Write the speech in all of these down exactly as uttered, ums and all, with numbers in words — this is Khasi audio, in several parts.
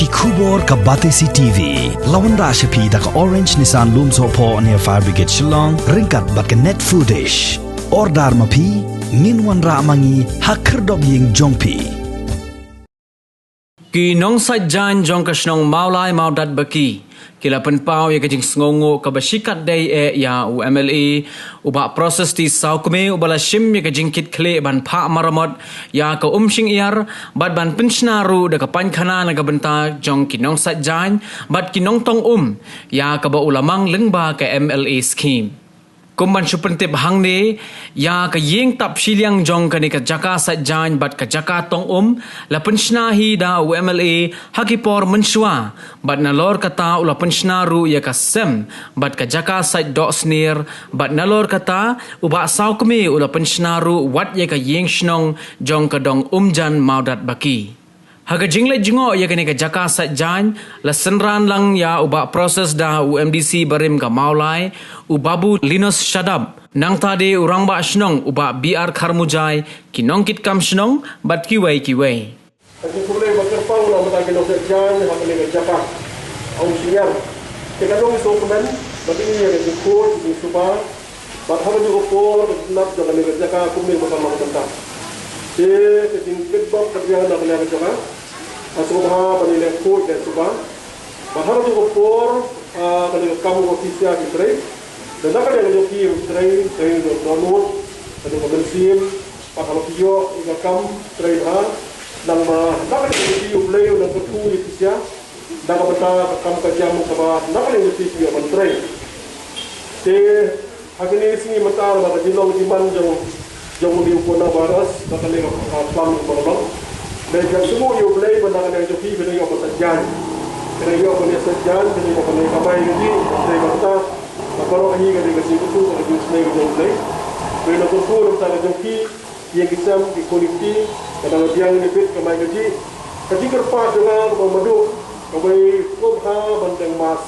Khubor ka Batesi T V la wanrah sha phi da ka Orange Nissan Lumsohphoh near Fire Brigade Shillong, ryngkat bad ka Net Foodish. Order ma phi, ngin wanrah ma ngi ha khyrdop ïing jong phi. Ki nongsait jaiñ jong ka shnong Mawlai Mawdatbaki ki la pynpaw ïa ka jingsngewnguh kaba shikatdei eh ïa u M L A, u Bah Proses T Sawkmie, uba la shim ïa ka jingkitkhlieh ban phah maramot ïa ka Umshyngiar bad ban pynshna ruh da ka painkhana na ka bynta jong ki nongsait jaiñ bad ki nongtong um, ïa kaba u la mang lyngba ka M L A scheme. Kum ban shu pyntip hangne, ïa ka ïing tap shiliang jong kane ka jaka sait jaiñ bad ka jaka tong um la pynshna hi da u M L A ha ki por mynshuwa, bad nalor kata u la pynshna ruh ïa ka sem bad ka jaka sait doh snier, bad nalor kata u Bah Sawkmie u la pynshna ruh wat ïa ka ïing shnong jong ka dong Umjan Mawdatbaki. Ha ka jingleit jngoh ïa kane ka jaka sait jaiñ, la synran lang ïa u Bah Proses da u M D C barim ka Mawlai, u Babu Linus Shadap, nangta de u Rangbah Shnong u Bah B R Kharmujai, ki nongkitkam shnong bad kiwei kiwei. Ka jingkhublei ba kyrpang na ka bynta ki nongsait jaiñ ha kane ka jaka Umshyngiar. Te ka long sngewkmen ba kine ïa ka jingkhuid, ka jingsuba, bad ha kajuh ka por ka jingtnat jong kane ka jaka kumne ba ka long mynta. Te ka jingkitbok ka biang na kane ka jaka, ha sngewbha ban ïaleh khuid ïaleh suba. Bad ha kajuh ka por, ah, kane ka kam ka phi sha ki trei. Te na kane ka jong phi ki trei, trei jong dohnud, kane ka mynsiem, bad haba phi ïoh ïa ka kam trei bha, nangma na kane ka jong phi U Blei u nang kyrkhu ïa phi sha na ka bynta ka kam ka jam kaba na kane ka jong phi phi ïoh ban trei. Te ha kine ki sngi mynta ba ka jinglong jingman jong, jong une u coronavirus, ba kane ka, ka plang ba ka long. Te nga sngewbha ïa U Blei ba na kane ka jong phi phin ïoh ban sait jaiñ. Phin ïoh ban sait jaiñ, phin ïoh ban kamai kajih, ban trei ban kta. Ba baroh hi kane ka jingkyrkhu, ka jingsnei ka jong U Blei. Phin ïoh kyrkhu na ka bynta ka jong phi, ïa ki sem ki khun ki kti, ka dang biang ne bit kamai kajih. Ka jingkyrpad jong nga kaba madu, kawei, sngewbha ban deng mask.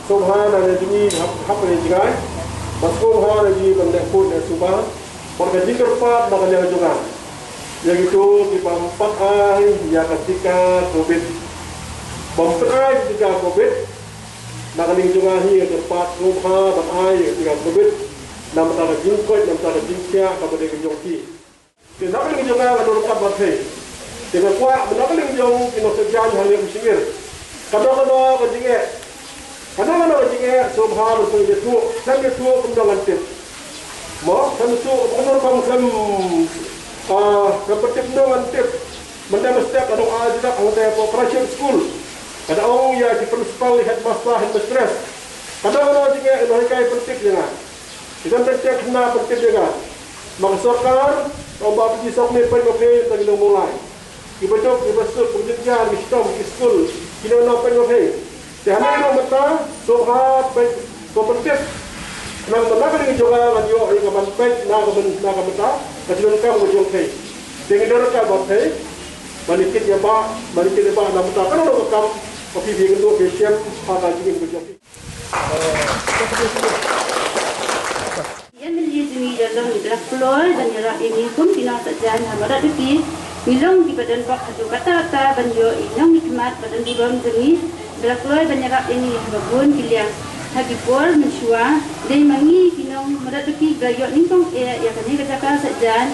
Sngewbha na ka jingim hap, hap ka jingim. Bad sngewbha na ka jingim ban leh khuid leh suba. Bad ka jingkyrpad na ka liang jong nga ïa kito kiba ym pat ai ïa ka tika covid. Ba ym pat ai tika covid. Na ka liang jong nga hi nga kyrpad sngewbha ban ai ïa ka tika covid. Na ka bynta ka jingkoit, na ka bynta ka jingkhiah kaba dei ka jong ki. Te na ka liang jong nga nga donkam ban thei. Te nga kwah ba na ka liang jong ki nongsait jaiñ hangne Umshyngiar, kano kano ka jingeh, kano kano ka jingeh, sngewbha ban pynïaid ïathuh, sem ïathuh kumno ngan tip. Mo, sem ïathuh kumno rukom sem, ah, sem pyntip kumno ngan tip. Mynta mynstep nga dang ai jingïathuh hangta ha Christ Church School. Nga da ong ïa ki principal, headmaster, headmistress, kano kano ka jingeh, ïa, hikai, pyntip ïa nga. Ki don bynta khynnah pyntip ïa nga. Ma ka sorkar, ong ba phi sngewbha peit ma phi tang ki nong Mawlai. Kiba duk, kiba suk, kiba jynjar, ki shitom, ki skul, kino kino peit ma phi. Te hangne ruh mynta, sngewbha peit, ko pyntip. Khnang ba na ka liang jong nga ngan ïoh ïa ka ban peit na ka byn, na ka bynta ka jingdonkam ka jong phi. Te ngi donkam ba phi, ban ïa kit ïa bah, ban ïa kit ïa bah na ka bynta kano kano ka kam ba phi, phi ïakynduh, phi ïashem ha ka jingim ka jong phi. Ïa mynta jong ngi ïa long, ngi la kloi ban ïarap ïa ngi kum ki nongsait jaiñ ha Mawdatbaki. Ngi long kiba don bok haduh katta katta ban ïoh ïa ki nongmihkhmat ba don burom jong ngi. Ngi la kloi ban ïarap ïa ngi ha ba bun ki liang ha ki por mynshuwa. Dei ma ngi ki nong Mawdatbaki ba ïoh nyngkong eh ïa kane ka jaka sait jaiñ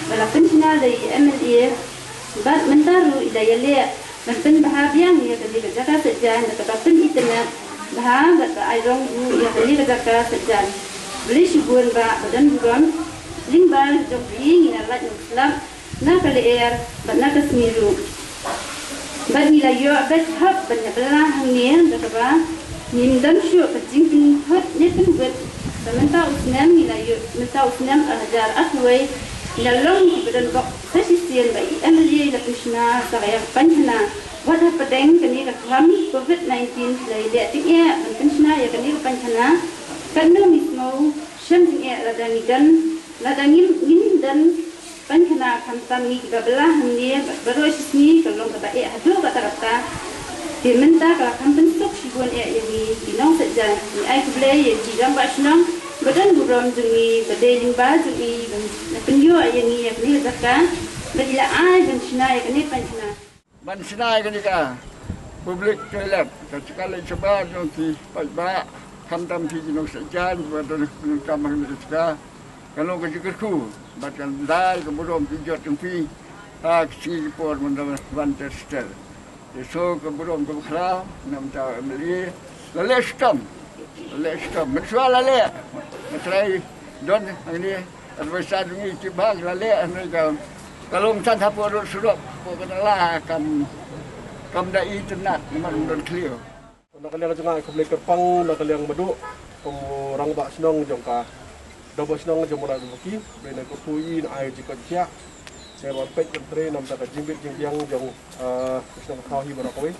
ba la pynshna da i M L A. Bad mynta ruh i la ïaleh ban pynbha biang ïa kane ka jaka sait jaiñ da kaba pynitynnad bha bad ba ai rong ruh ïa kane ka jaka sait jaiñ. Khublei shibun bah ba don burom. Lyngba jong phi ngi la lait nongslap na ka lyer bad na ka sngi ruh. Bad ngi la ïoh beit hok ban ïa bylla hangne da kaba ngim don shuh ka jingpynhot ne pynwit. Ba mynta u snem ngi la ïoh, mynta u snem ar hajar arphew wei ngi la long kiba don bok sa shisien ba i M L A i la pynshna sa ka ïa ka painkhana. Wat hapdeng kane ka khlam covid nineteen la ïaleh tyngeh ban pynshna ïa kane ka painkhana. Katno ngi sngew shem jingeh lada ngi don, lada ngim, ngim don painkhana, khamtam ngi kiba bylla hangne bad baroh shi sngi ka long kaba eh haduh katta katta. Te mynta ka la kham pynsuk shibun eh ïa ngi ki nongsait jaiñ. Ngi ai khublei ïa ki rangbah shnong ba don burom jong ngi, ba dei lyngba jong ngi ba la pynïoh ïa ngi ïa kane ka jaka, ba ki la ai ban shna ïa kane painkhana. Ban shna ïa kane ka, Public toilet, ka jaka leit shabar jong ki paidbah, khamtam ki nongshah jaiñ, ba don nongkam hangne ka jaka. Ka long ka jingkyrkhu bad kan dei ka burom ki jot jong phi ha ki sngi ki por mynta ban ter ter. Te shu ka burom ka bakhraw na bynta u M L A. La leh shitom, la leh shitom, mynshuwa la leh. Nga trai don hangne advisor jong ngi ki ba la leh hangne ka, ka long tang hapoh rud surok, hapoh ka nala kam, kam da itynnad namar ym don khliew. Na ka liang jong nga, khublei kyrpang na ka liang Madu, kum u rangbah shnong jong ka Donbok Shnong jong u Mawlai Donbok, khublei na ka pui na ai jingkoit jingkhiah. Nga wan peit ban trei na bynta ka jingbit jingbiang jong, ah, ka shnong ka thaw hi baroh kawei.